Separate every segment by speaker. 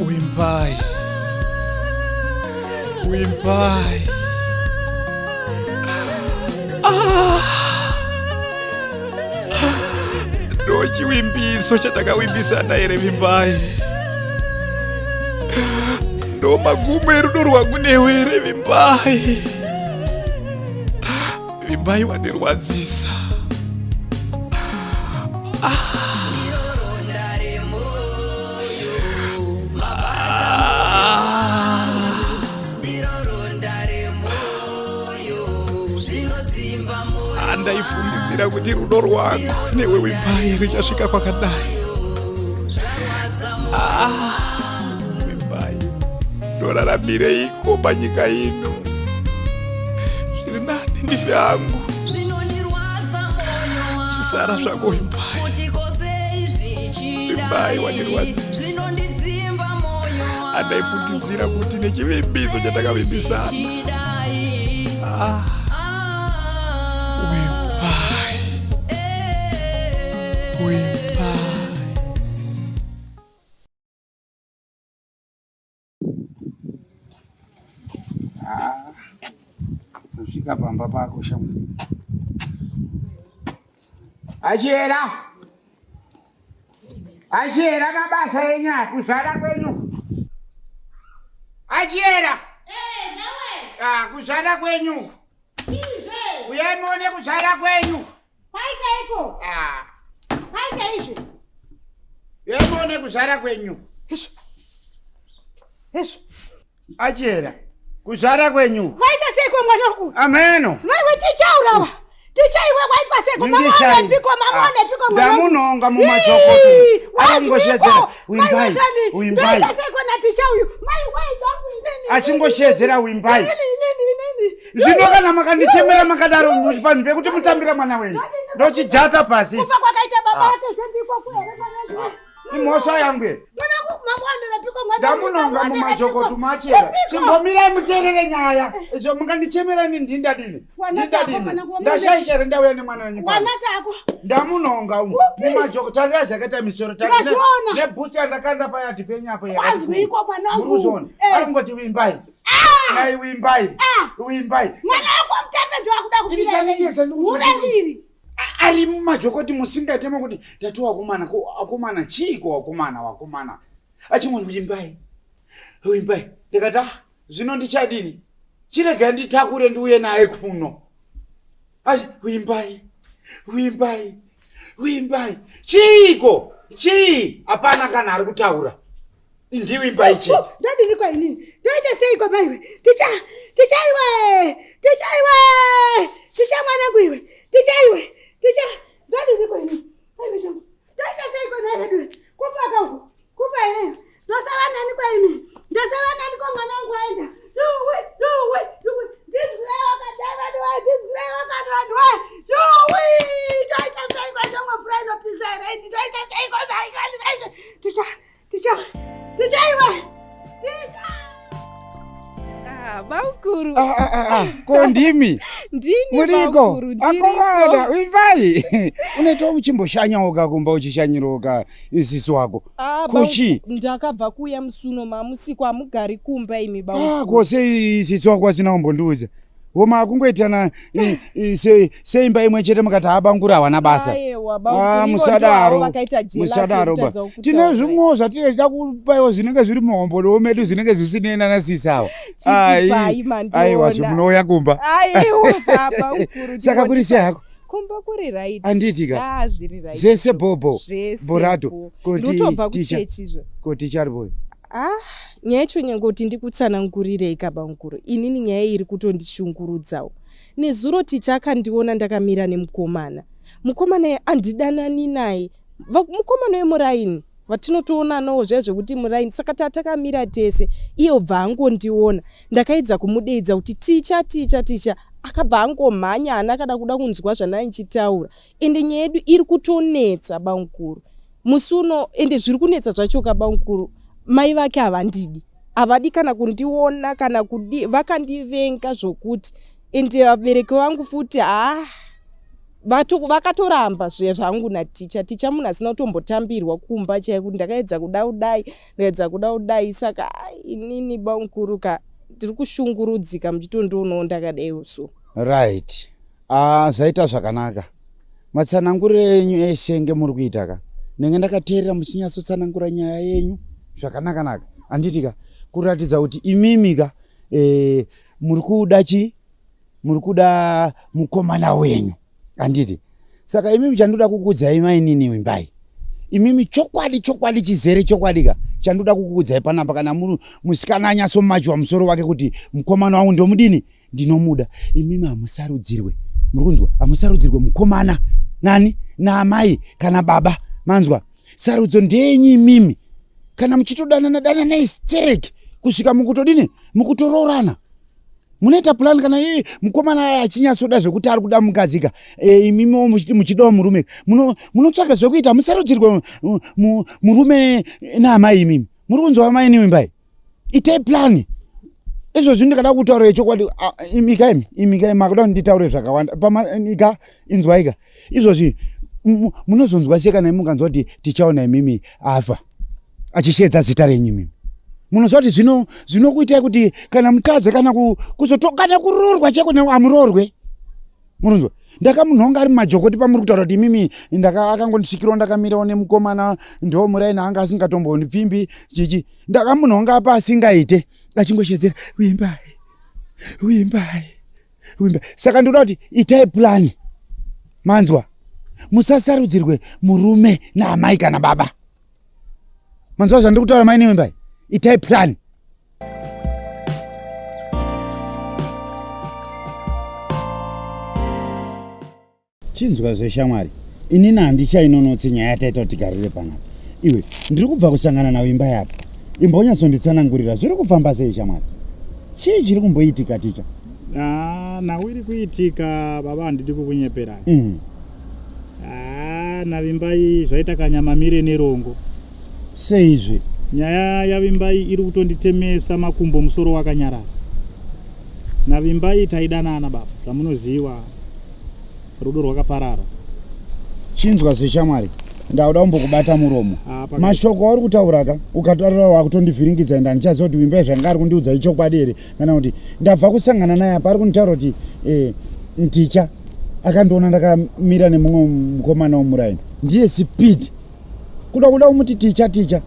Speaker 1: Wimbai. Wimbai. Ah. Ndochiwimbiso chatakawimbisana here Vimbai? Ndo magumo erudo rwangu newe here Vimbai? Vimbai wandirwadzisa. Ah. Andaifungidzira kuti rudo rwangu newe Vimbai ruchasvika kwakadai. Ah, Vimbai, ndoraramireiko panyika ino? Zviri nani ndife hangu. Chisara zvako Vimbai. Vimbai wandirwadzisa. Andaifungidzira kuti nechivimbiso chatakavimbisana. Ah. Vimbai. Vimbai.
Speaker 2: Ah, kusvika pamba pako shamwa. Achera. Achera mabasa enyu kuzvara kwenyu. Achera.
Speaker 3: Eh, nawe.
Speaker 2: Ah, kuzvara kwenyu.
Speaker 3: Chizve.
Speaker 2: Uyai muone kuzvara kwenyu.
Speaker 3: Kwaita iko?
Speaker 2: Ah.
Speaker 3: Kwaita izvi.
Speaker 2: Uyai muone kuzvara kwenyu.
Speaker 3: Izvo. Izvo.
Speaker 2: Achera. Kuzvara kwenyu.
Speaker 3: Waita seiko mwana wangu?
Speaker 2: Ameno.
Speaker 3: Maiwe tichaurawa. Ticha iwe waitwa seiko? Mama onepiko, mama onepiko
Speaker 2: mwana. Ndamunonga mumajokoto. Achingoshedzera wimbai.
Speaker 3: Wimbai. Ndoita seiko na ticha uyu? Mai wai changu inini.
Speaker 2: Achingoshedzera wimbai. Inini inini inini. Zvino kana makandichemera makadaro panhu pekuti mutambira mwana wenyu. Ndochijata pasi.
Speaker 3: Kufa kwakaita baba vake zvendiko kuhere mwana.
Speaker 2: Imhosva yangu ye. Ndamunonga mumajokoto machera. Chimbomirai muteerere nyaya. Izvo mungandichemera ini ndindadini? Ndindadini? Ndashaisha here ndauya nemwana wenyu pano? Ndamunonga umu mumajoko. Tarirai zvakaita misoro. Tarirai nebhutsu yandakanda payadhi penyu apo.
Speaker 3: Wanzwiko mwanangu.
Speaker 2: Murikuzviona?
Speaker 3: Eh.
Speaker 2: Ari kungoti vimbai.
Speaker 3: Ah!
Speaker 2: Ai vimbai.
Speaker 3: Ah!
Speaker 2: Vimbai.
Speaker 3: Mwana wangu wamutambe ndio akuda
Speaker 2: Ini
Speaker 3: kufira.
Speaker 2: chandinyesa ndikuti-
Speaker 3: Hure riri.
Speaker 2: Ari mumajokoti musingatema kuti tati wakomana ko akomana chiiko wakomana wakomana achingoni wimbai wimbai ndikati ah zvino ndichadini chiregai nditakure ndiuye naye kuno achi wimbai wimbai wimbai chiiko chii hapana kana ari kutaura ndiwimbai chete
Speaker 3: Ndodini kwa inini? Ndoita seiko maiwe? Ticha, ticha iwe! Ticha iwe! Ticha mwanangu iwe! Ticha iwe! Ticha, ndodini kwa inini? Maiwe changu. Ndoita seiko nhai veduwe? Kufa ka uku. Kufa here? Ndosara nani kwa imi? Ndosara nani kwa mwana wangu aenda? Yuwe, yuwe, yuwe. Ndinzwirei wakadai veduwe, ndinzwirei wakadai veduwe. Yuwe, ndoita seiko ndomwa mvura inopisa here ini? Ndoita seiko nhai kani nhai? Ticha, Ticha, ticha iwe. Ticha.
Speaker 4: Ah, bamkuru.
Speaker 2: Ah, ah, ah, ah. Ko ndimi?
Speaker 4: Ndini
Speaker 2: Muriko?
Speaker 4: bamkuru, ndiriko.
Speaker 2: Akomana, wimbai. Unoita uchimboshanyawoka kumba uchishanyirawoka sisi wako.
Speaker 4: Ah,
Speaker 2: Kuchi?
Speaker 4: bamkuru, ndakabva kuuya musi uno mamusiku hamugari kumba imi bamkuru.
Speaker 2: Ah, ko sei sisi wako asina kumbondiudza? Woma kungoitana seimba imwe chete mukati abangura hawana basa.
Speaker 4: Aiwa,
Speaker 2: Ah,
Speaker 4: bamkuru, ivo
Speaker 2: musadaro.
Speaker 4: ndivo vakaita jealous
Speaker 2: Musadaro ba.
Speaker 4: yekutadza kutaura.
Speaker 2: Tine zvimwewo zvatinenge tichida kupaiwo zvinenge zviri muhombodo medu zvinenge zvisinei nana sisi ava.
Speaker 4: Chitipai,
Speaker 2: Ai,
Speaker 4: mandiona.
Speaker 2: Aiwa, zvimunouya kumba.
Speaker 4: Aiwa, bamkuru.
Speaker 2: Saka kuri sei hako?
Speaker 4: Kumba kuri right.
Speaker 2: Handiti ka?
Speaker 4: Ah, zviri right.
Speaker 2: Zvese bhobho.
Speaker 4: Zvese
Speaker 2: Borato.
Speaker 4: bho.
Speaker 2: Ko
Speaker 4: Ndotobva
Speaker 2: ticha-
Speaker 4: kuchechi izvo.
Speaker 2: Ko ticha ari boy.
Speaker 4: Ah, nyaya yacho nyangoti ndikutsanangurirei kabamukuru. Inini nyaya iri kutondishungurudzawo. Nezuro ticha akandiona ndakamira nemukomana. Mukomana iye andidanani naye. Mukomana wemuraini vatinotoonanawo zviya zvekuti muraini saka tatakamira tese iye obva angondiona. Ndakaedza kumudeedza kuti ticha ticha ticha akabva angomhanya haana kana kuda kunzwa zvandanga ndichitaura. Ende nyaya yedu iri kutonetsa bamukuru. Musi uno ende zviri kunetsa zvacho ka bamukuru mai vake havandidi havadi kana kundiona kana kudi vakandivenga zvokuti ende vabereki vangu futi haa Vakatoramba zviya zvangu naticha. Ticha munhu asina kutombotambirwa kumba chaiye kuti ndakaedza kuda kudai, ndikaedza kuda kudai. Saka inini bamukuru ka ndiri kushungurudzika muchitondionawo ndakadaiwo so.
Speaker 2: Right. Ah, zvaita zvakanaka. Matsananguriro enyu ese nge muri kuita ka. Ndenge ndakateerera muchinyatsotsanangura nyaya yenyu zvakanaka naka. Handiti ka kuratidza kuti imimi ka eh, muri kuda chi muri kuda mukomana wenyu handiti saka imimi chandoda kukuudzai mainini wimbai imimi chokwadi chokwadi chizere chokwadi ka chandoda kukuudzai panapa kana muri musikana anyatsomachiwa musoro wake kuti mukomana wangu ndomudini ndinomuda imimi hamusarudzirwe muri kunzwa hamusarudzirwe mukomana nani naamai kana baba manzwa sarudzo ndeyenyu imimi kana muchitodanana dananai stereki kusvika mukutodini mukutoroorana munoita plan kana iye mukomana aya achinyatsoda zvekuti ari kuda mukadzi ka e, imimiwo muchidawo murume munotsvaga zvekuita musarudzirwe murume naamai imimi muri kunzwa amai nemimbai itai plan izvozvi ndikada kutaura chokwadi imika imi imika imi makuda kuti nditaure zvakawanda pamaika inzwaika izvozvi munozonzwa sei kana imi mukanzwa kuti tichaona imimi afa achisheedza zita renyu imimi munoziva kuti zvino zvinokuitai kuti kana mutadze kana kuzotokana kuroorwa cheko amuroorwe munonzwa ndakamunhonga ari mumajokoti pamuri kutaura kuti imimi akangondisvikirawo ndakamirawo nemukomana ndomuraini anga asingatombondipfimbi chichi ndakamunhonga apa asingaite achingoshedzera wimbai wimbai wimbai saka ndoda kuti itai plani manzwa musasarudzirwe murume naamai kana baba manzwa zvandiri kutaura mai newimbai itai plani Chinzwa zve shamwari, inini handichainonotsi nyaya yataita kuti tigarire panapa. Iwe, ndiri kubva kusangana naVimbai apa. Imbonyatsonditsanangurira zviri kufamba sei shamwari? Chii chiri kumboitika ticha?
Speaker 5: Ah, nhau iri kuitika baba handidi kukunyeperai. Ah, naVimbai zvaita kanyama mire nerongo.
Speaker 2: Seizve?
Speaker 5: Nyaya yaVimbai iri kutonditemesa makumbo musoro wakanyarara. NaVimbai taidanana baba zvamunoziva rudo rwakaparara.
Speaker 2: Chinzwa zve shamwari ndakuda kumbokubata muromo. Ah, Mashoko auri kutaura ka ukataura wakutondivhiringidza ende handichaziva kuti Vimbai zvanga ari kundiudza ichokwadi here kana kuti ndabva kusangana naye apa ari kunditaura kuti eh, Ticha akandiona ndakamira nemumwe mukomana womuraini ndiye speed kuda kuda kumuti ticha ticha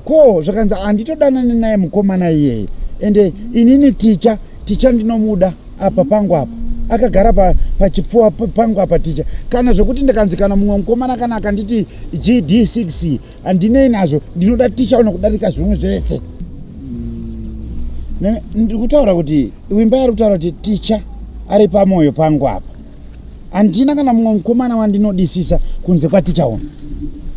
Speaker 2: ko zvakanzi handitodanani naye mukomana iyeye ende inini ticha ticha ndinomuda apa pangu apa akagara pachipfuwa pa pangu apa ticha kana zvekuti ndikanzi kana mumwe mukomana kana akanditi gd6 handinei nazvo ndinoda ticha uno kudarika zvimwe zvese ndiri kutaura kuti wimba ari kutaura kuti ticha ari pamwoyo pangu apa Handina kana mumwe mukomana wandinodisisa kunze kwaTichaona.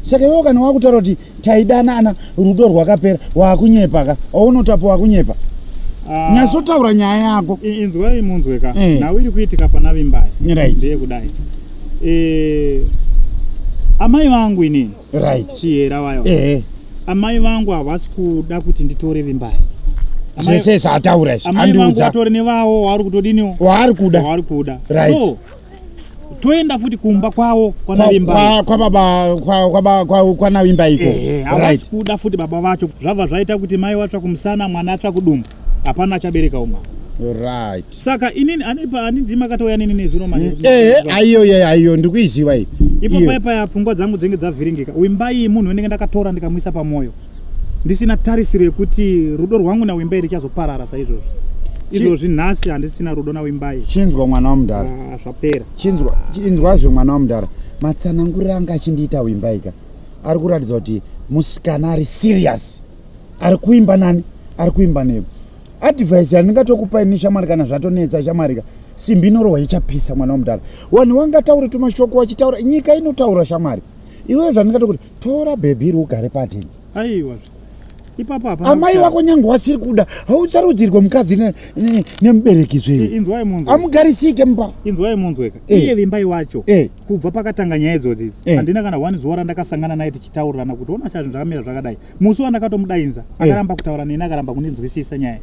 Speaker 2: Saka iwewe kana wakutaura kuti taidanana rudo rwakapera wakunyepa ka aunotapo wakunyepa. Ah, Nyatsotaura nyaya yako.
Speaker 5: Inzwai munzwe ka. Eh. Nhau iri kuitika pana Vimbai.
Speaker 2: Right.
Speaker 5: Ndeye kudai. Eh, amai vangu inini.
Speaker 2: Right.
Speaker 5: Chihera wayo.
Speaker 2: Eh.
Speaker 5: Amai vangu havasi kuda kuti nditore Vimbai.
Speaker 2: Zvese zvaataura izvi.
Speaker 5: Amai vangu vatori nevawo waari kutodiniwo.
Speaker 2: Waari kuda.
Speaker 5: Waari kuda.
Speaker 2: Right.
Speaker 5: So, toenda futi kumba kwavo kwana Vimbai.
Speaker 2: Kwa baba kwa kwa kwa kwana Vimbai iko.
Speaker 5: Eh, havasi kuda futi baba vacho. Zvabva zvaita kuti mai watsva kumusana mwana atsva kudumbu. Hapana achabereka umwe.
Speaker 2: Right.
Speaker 5: Saka inini ani pa ani ndimi makatouya nini nezuro manheru.
Speaker 2: Eh, aiyo ye aiyo ndikuiziva iyi.
Speaker 5: Ipo paya paya pfungwa dzangu dzinge dzavhiringika. Wimbai munhu wendenge ndakatora ndikamuisa pamwoyo. Ndisina tarisiro yekuti rudo rwangu naWimbai richazoparara saizvozvi. Izvozvi nhasi handisina rudo naWimbai.
Speaker 2: Chinzwa mwana wamudhara.
Speaker 5: Ah, zvapera.
Speaker 2: Chinzwa, inzwazve mwana wamudhara. Matsananguriro anga achindiita Wimbai ka. Ari kuratidza kuti musikana ari serious. Ari kuimba nani? Ari kuimba newe. Advice yandingatokupa ini shamwari kana zvatonetsa shamwari ka simbi inorohwa ichapisa mwana wamudhara. Wanhu wangataure tumashoko wachitaura nyika inotaura shamwari. Iwewe zvandingatokuti tora bhebhi iri ugare pateni.
Speaker 5: Aiwa ipapo hapana.
Speaker 2: Amai wako nyange wasiri kuda hausarudzirwe mukadzi nemubereki ne, ne zve.
Speaker 5: Inzwai munzwe.
Speaker 2: Amugarisike mba.
Speaker 5: Inzwai munzwe ka. Eh. Iye Vimbai wacho. Eh. Kubva pakatanga nyaya idzodzi idzi. Eh. Handina kana one zuva randakasangana naye tichitaurirana kuti ona chazvinhu zvakamira zvakadai. Musi wandakatomudainza eh. akaramba kutaura neni akaramba kundinzwisisa nyaya.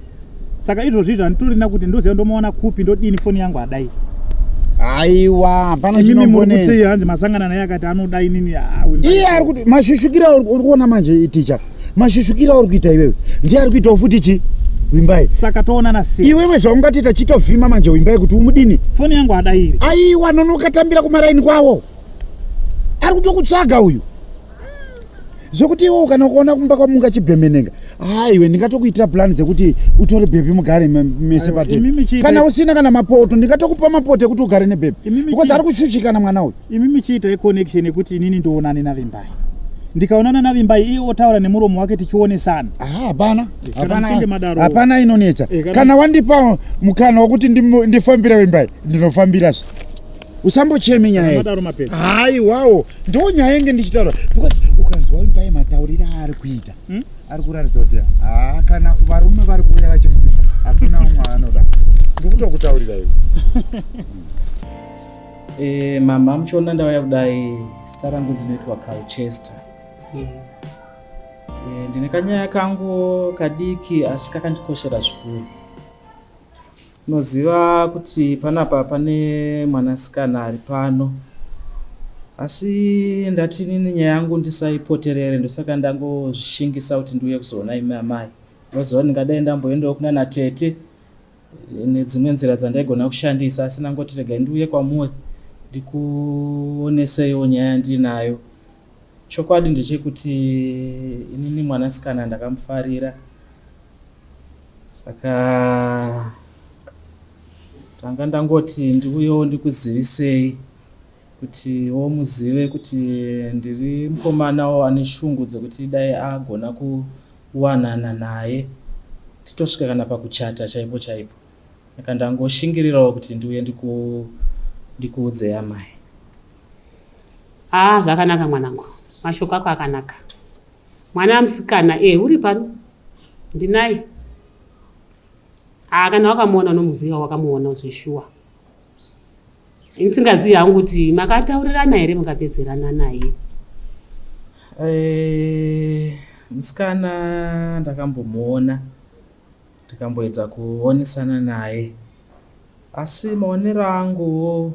Speaker 5: Saka izvozvi izvi handitorina kuti ndoziva ndomuwana kupi ndodini foni yangu adai.
Speaker 2: Aiwa, hapana
Speaker 5: Imimi muri kuti
Speaker 2: chinombonetsa.
Speaker 5: hanzi masangana naye akati anoda inini. Ah, Wimbai.
Speaker 2: Iye ari kuti mashushukira uri kuona manje ticha. Mashushukira uri kuita iwewe. Ndiye ari kuitawo futi chi Wimbai.
Speaker 5: Saka toonana sei?
Speaker 2: Iwewe zvaungatiita chitovhima manje Wimbai kuti umudini.
Speaker 5: Foni yangu hadairi.
Speaker 2: Aiwa nonoka tambira kumaraini kwawo. Ari kutokutsvaga uyu. Zvekuti iwewe kana kuona kumba kwamunga chibhemenenga. Aiwe ndingatokuitira plan dzekuti utore bhebhi mugare mese
Speaker 5: Aiwa,
Speaker 2: pateni.
Speaker 5: imimi chiitai-
Speaker 2: Kana usina kana mapoto ndingatokupa mapoto ekuti ugare nebhebhi.
Speaker 5: Imimi
Speaker 2: Because
Speaker 5: chii-
Speaker 2: ari kushushikana mwana uyu.
Speaker 5: Imimi chiitai connection yekuti inini ndionane naVimbai. Ndikaonana naVimbai iye otaura nemuromo wake tichionesana.
Speaker 2: Aha, hapana.
Speaker 5: Kana muchinge madaro.
Speaker 2: Hapana inonetsa.
Speaker 5: Kana-
Speaker 2: Kana wandipa mukana wekuti ndifambire Wimbai, ndinofambirazve. Usambocheme nyaya iyi.
Speaker 5: Madaro mapedza.
Speaker 2: Haiwawo, ndo nyaya yenge ndichitaura because ukanzwa Wimbai matauriro aari kuita ari kuratidza kuti haa kana varume vari kuuya vachimubisa hakuna umwe anoda. Ndikutokutaurira iwe.
Speaker 6: Mama muchiona ndauya kudai, zita rangu ndinoitwa Calchester. Ndine kanyaya kangu kadiki asi kakandikoshera zvikuru. Unoziva kuti panapa pane mwanasikana ari pano, asi ndati inini nyaya yangu ndisaipoterere, ndosaka ndangozvishingisa kuti ndiuye kuzoona imi amai. Unoziva ndingadai ndamboendawo kunana tete nedzimwe nzira dzandaigona kushandisa, asi ndangoti regai ndiuye kwamuri ndikuoneseiwo nyaya yandinayo. Chokwadi ndechekuti inini mwanasikana ndakamufarira, saka tanga ndangoti ndiuyewo ndikuzivisei kuti womuzive kuti ndiri mukomanawo ane shungu dzekuti dai agona kuwanana naye titosvika kana pakuchata chaipo chaipo. Saka ndangoshingirirawo kuti ndiuye ndikuudzei amai.
Speaker 7: Ah, zvakanaka mwanangu, mashoko ako akanaka. Mwana musikana uri pano ndinaye. Ah, kana wakamuona unomuziva, wakamuona zveshuwa. Ndisingazivi hangu kuti makataurirana here mukapedzerana naye.
Speaker 6: Musikana ndakambomuona, ndikamboedza kuonesana naye, asi maonero anguwo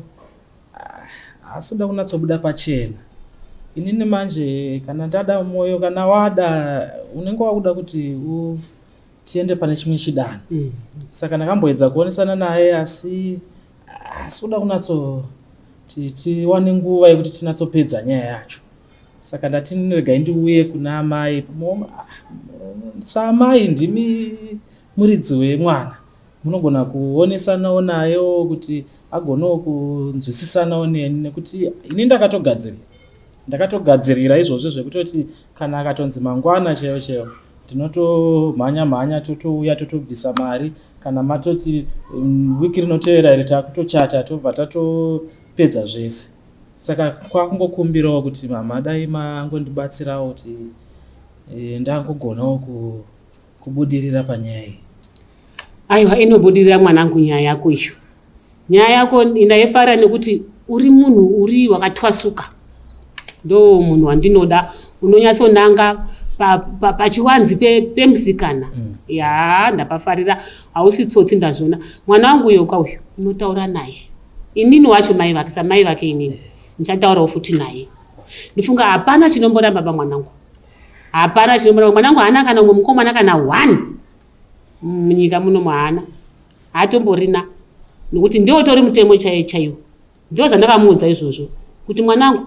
Speaker 6: haasi kuda kunatsobuda pachena. Inini manje kana ndada moyo, kana wada unenge wakuda kuti tiende pane chimwe chidanho. Saka ndakamboedza kuonesana naye, asi haasi kuda kunatso tiwane nguva yekuti tinatsopedza nyaya yacho. Saka ndati regai ndiuye kuna amai. Saamai ndimi muridzi wemwana, munogona kuonesanawo nayewo kuti agonewo kunzwisisanawo neni, nekuti ini ndakatogadzirira izvozvo zvekutoti kana akatonzi mangwana chaiwo chaiwo ndinotomhanya mhanya totouya totobvisa mari. Kana matoti wiki rinotevera iri takutochata, tobva tatopedza zvese. Saka kwakungokumbirawo kuti mama dai mangondibatsirawo kuti ndangogonawo kubudirira panyaya iyi.
Speaker 7: Aiwa, inobudirira mwanangu nyaya yako iyo. Nyaya yako ndaifara nekuti uri munhu uri wakatwasuka. Ndo munhu wandinoda, unonyatsonanga pachiwanzi pemusikana. Ya, ndapafarira, hausi tsotsi ndazviona. Mwana wangu uyo ka uyu, unotaura naye. Inini wacho mai vake, samai vake inini. Ndichataurawo futi naye. Ndifunga hapana chinomboramba ba mwanangu. Hapana chinomboramba. Mwanangu haana kana umwe mukomana kana one. Munyika muno haana. Haatomborina. Nokuti ndiwo utori mutemo chaiwo chaiwo. Ndo zvandakamuudza izvozvo. Kuti mwanangu,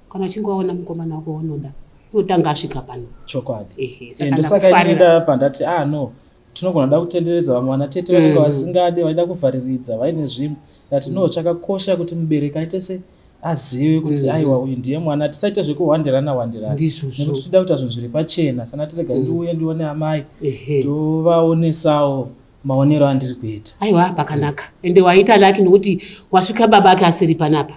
Speaker 7: kana uchinge waona mukomana wako waunoda, unotanga asvika pano.
Speaker 6: Chokwadi.
Speaker 7: Ehe, saka
Speaker 6: Ndosaka
Speaker 7: ndakufarira.
Speaker 6: ini ndabva ndati, no, tinogona kuda kutenderedza vamwe vana tete vanenge vasingade, vaida kuvhariridza vaine zvimwe. Ndati no, chakakosha kuti mubereki aite se azive kuti aiwa uyu ndiye mwana, tisaite zvekuhwandirana hwandirana.
Speaker 7: Ndizvozvo.
Speaker 6: Nekuti tinoda kuita zvinhu zviri pachena. Saka ndati regai ndiuye ndione amai, tovaonesawo maonero andiri kuita.
Speaker 7: Aiwa, pakanaka. Ende waita laki nokuti wasvika baba ake asiri panapa.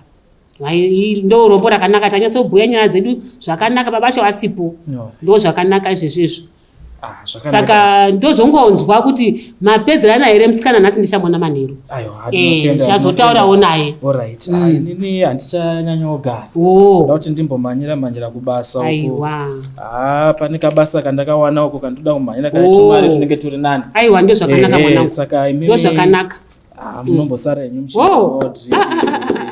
Speaker 7: Ndo rombo rakanaka, tanyatsobhuya nyaya dzedu zvakanaka, baba acho asipo. Ndo zvakanaka izvezvo izvo.
Speaker 6: Zvakanaka.
Speaker 7: Saka ndozongonzwa kuti mapedzerana here musikana, nhasi ndichamona manheru.
Speaker 6: Aiwa, ndinotenda,
Speaker 7: Ndichazotaurawo
Speaker 6: ndinotenda.
Speaker 7: naye.
Speaker 6: Alright. Inini handichanyanyogara. Ndoda kuti ndimbomhanyira mhanyira kubasa uko.
Speaker 7: Aiwa.
Speaker 6: Pane kabasa kandakawana uko kandoda kumhanyira kana tumari tunenge turi nani.
Speaker 7: Aiwa, ndo zvakanaka mwanangu.
Speaker 6: Saka imimi
Speaker 7: Ndo zvakanaka.
Speaker 6: Munombosara henyu muchiita drink.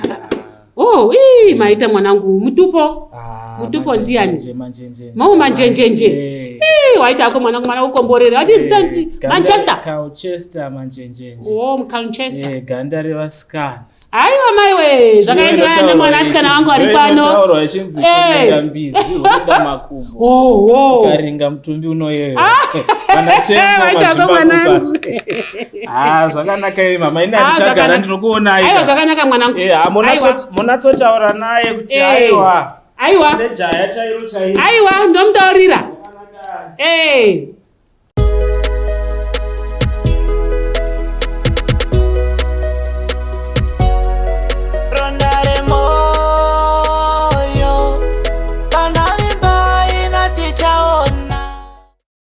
Speaker 7: Oh, ii, maita mwanangu mutupo.
Speaker 6: Ah,
Speaker 7: Mutupo
Speaker 6: manjenjenje,
Speaker 7: ndiani?
Speaker 6: manjenjenje.
Speaker 7: Mau manjenjenje.
Speaker 6: Eh,
Speaker 7: Ii, waita ako mwanangu mwana ukomborere. Ati
Speaker 6: eh,
Speaker 7: santi
Speaker 6: ganda-
Speaker 7: Manchester.
Speaker 6: Colchester manjenjenje.
Speaker 7: Oh, Manchester.
Speaker 6: Eh, ganda revasikana.
Speaker 7: Aiwa maiwe, zvakaenderana nemwanasikana wangu ari pano.
Speaker 6: Inotaurwa ichinzi
Speaker 7: Eh.
Speaker 6: kuringa mbizi, unoda makumbo.
Speaker 7: Oh, oh.
Speaker 6: Ukaringa mutumbi unoyera. Kana tembo
Speaker 7: Waita ako
Speaker 6: mazvimba
Speaker 7: mwanangu.
Speaker 6: Ah, zvakanaka imi mama. Ini
Speaker 7: Ah,
Speaker 6: handichagara
Speaker 7: zvakanaka.
Speaker 6: ndinokuonai.
Speaker 7: Aiwa zvakanaka mwanangu.
Speaker 6: Eh, ah,
Speaker 7: Aiwa.
Speaker 6: munatsotaura naye kuti
Speaker 7: Eh.
Speaker 6: aiwa.
Speaker 7: Aiwa.
Speaker 6: Nejaya chairo chairo.
Speaker 7: Aiwa, ndomutaurira. Eh.